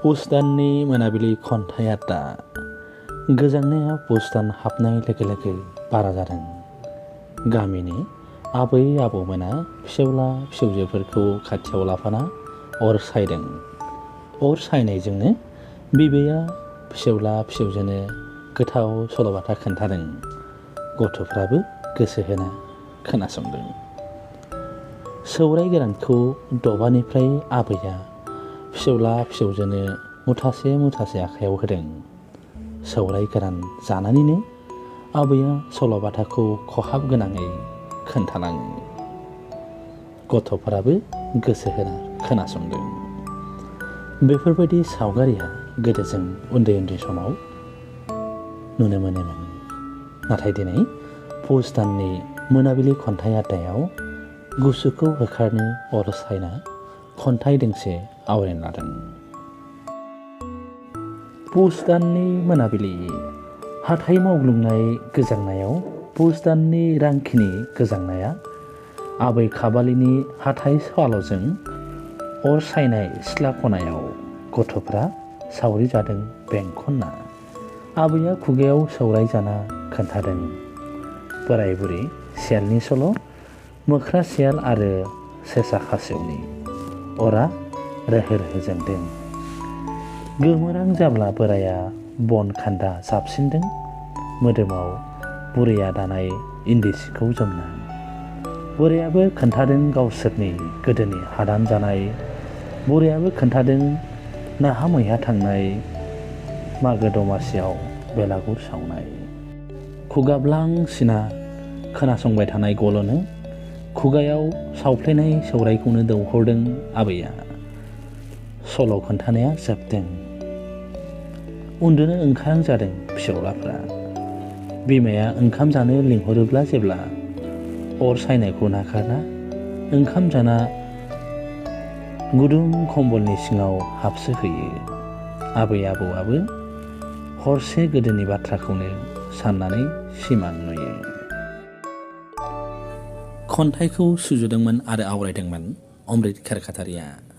पुस दाननि मोनाबिलि खन्थाइ आड्डा। गोजांनाया पुस दान हाबनाय लोगो लोगो बारा जादों। गामिनि आबै आबौमोना फिसौला फिसौजोफोरखौ खाथियाव लाफाना अर सायदों। अर सायनायजोंनो बिबैया फिसौला फिसौजोनो गोथाव सल'बाथा खोन्थादों। गथ'फ्राबो गोसो होना खोनासंदों। सौराय गोरानखौ दबानिफ्राय आबैया फिसौला फिसौजोनो मुथासे मुथासे आखायाव होदों। सौराय गोरान जानानैनो आबैया सल'बाथाखौ खहाब गोनाङै खोन्थालाङो। गथ'फोराबो गोसो होना खोनासंदों। बेफोरबायदि सावगारिया गोदो जों उन्दै उन्दै समाव नुनो मोनोमोन। नाथाय दिनै पुस दाननि मोनाबिलि खन्थाइ आड्डायाव गुसुखौ होखारनो अर सायना खन्थाइ दोंसे आवरायनो लादों। पुस दाननि मोनाबिलि हाथाइ मावग्लुंनाय गोजांनायाव पुस दाननि रांखिनि गोजांनाया आबै खाबालिनि हाथाइ साल'जों अर सायनाय सिथ्ला खनायाव गथ'फ्रा सावरि जादों बेंखनना। आबैया खुगायाव सौराय जाना खोन्थादों। बोराय बुरै सियालनि सल', मोख्रा सियाल आरो सेसा खासेवनि। अरा रोहो रोहो जोंदों। गोमोरां जाब्ला बोराया बन खान्दा जाबसिनदों मोदोमाव बुरैया दानाय इन्दि सिखौ जोमना। बोरायाबो खोन्थादों गावसोरनि गोदोनि हादान जानाय। बुरैयाबो खोन्थादों नाहा मैहा थांनाय, मागो दमासियाव बेलागुर सावनाय। खुगाब्लां सिना खोनासंबाय थानाय गल'नो खुगायाव सावफ्लेनाय सौरायखौनो दौहरदों आबैया। सल' खोन्थानाया जोबदों। उन्दुनो ओंखारां जादों फिसौलाफ्रा। बिमाया ओंखाम जानो लिंहरोब्ला जेब्ला अर सायनायखौ नागारना ओंखाम जाना गुदुं खम्बलनि सिङाव हाबसोहैयो। आबै आबौआबो हरसे गोदोनि बाथ्राखौनो साननानै सिमां नुयो। खन्थाइखौ सुजुदोंमोन आरो आवरायदोंमोन अमृत खेरखातारिया।